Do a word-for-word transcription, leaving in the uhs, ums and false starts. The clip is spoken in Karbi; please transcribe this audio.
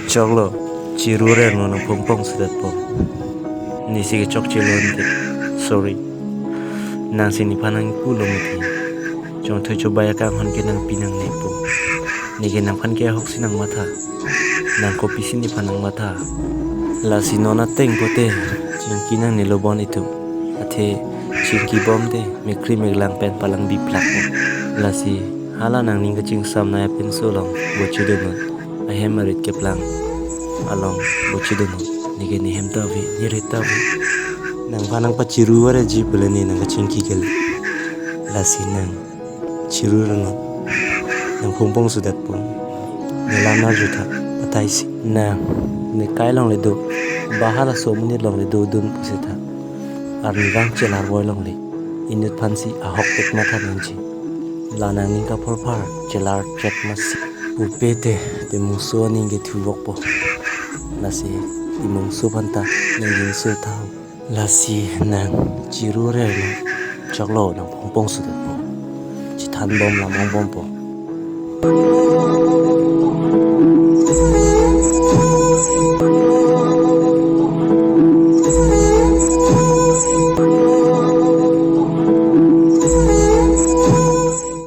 Choklo, chiru rernon nang phongpong sudat po. Nesi ke chokchelo ante. Sorry. Nangsi nephan nangpulo mati. Chongthoi chobai akanghon ke nangpi nangne po. Neke nangphan ke ahok si nangmatha. Nang kopisi nephan nangmatha. Lasi non ateng pote chingki nangnelo bon itum. Athe chingki bom te mekri meklang pen palangbi plak po. Lasi hala nangning kachingsamnei apinso along bochi dunnon. Ahem arit keplang along bochi dunnon. Neke nehem ta ave, neret ta ave. Nangphan nangpachiru vareji pule ne nang kachingki kali. Lasi nang chiru rernon nang phongpong sudat po. Nelam arjutha, patai si. Nang nekai longle do, ba halaso amonit longle dodun pusetha. Arnivang chelar voi longle. Inut phansi ahok pek matha nangji. La nangning kaphorphar chelar chek masi. Pupe te, Timungso aning ke thuvok po. Lasi Timungso aphanta nang jingso tha ho. Lasi nang chiru rernon. Choklo, nang phongpong sudat po. Chethan bom lam ong bom po.